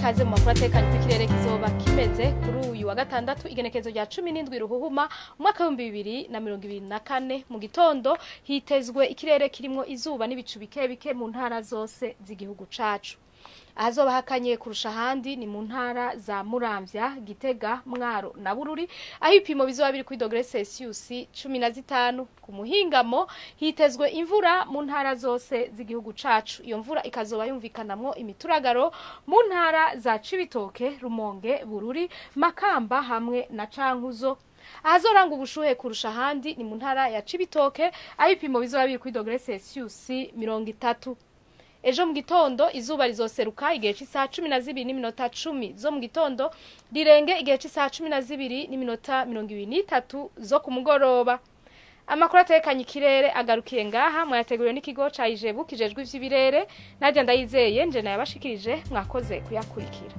Ikaze mu makuru atekanye uko ikirere kizoba kimeze kuri uyu wa gatandatu, igenekerezo rya 17 Ruhuhuma, umwaka w'2024. Mu gitondo hitezwe ikirere kirimwo izuba n'ibicu bike bike mu ntara zose z'igihugu cacu. Ahazoba hakanye kurusha ahandi ni mu ntara za Muramvya, Gitega, Mwaro na Bururi, aho ibipimo bizoba biri kuri dogere Celsius 15. Ku muhingamo hitezwe imvura mu ntara zose z'igihugu cacu. Iyo mvura ikazoba yumvikanamwo imituragaro mu ntara za Cibitoke, Rumonge, Bururi, Makamba hamwe na Cankuzo. Ahazoranga ubushuhe kurusha ahandi ni mu ntara ya Cibitoke, aho ibipimo bizoba biri kuri dogere Celsius 30. Ejo mu gitondo izuba rizoseruka igihe c'isaha 12:10 zo mu gitondo, rirenge igihe c'isaha 12:23 zo ku mugoroba. Amakuru atekanye ikirere agarukiye ngaha. Mwayateguriwe n'ikigo ca Ijebu kijejwe ivy'ibirere. Nadia Ndayizeye nje nayabashikirije. Mwakoze kuyakurikira.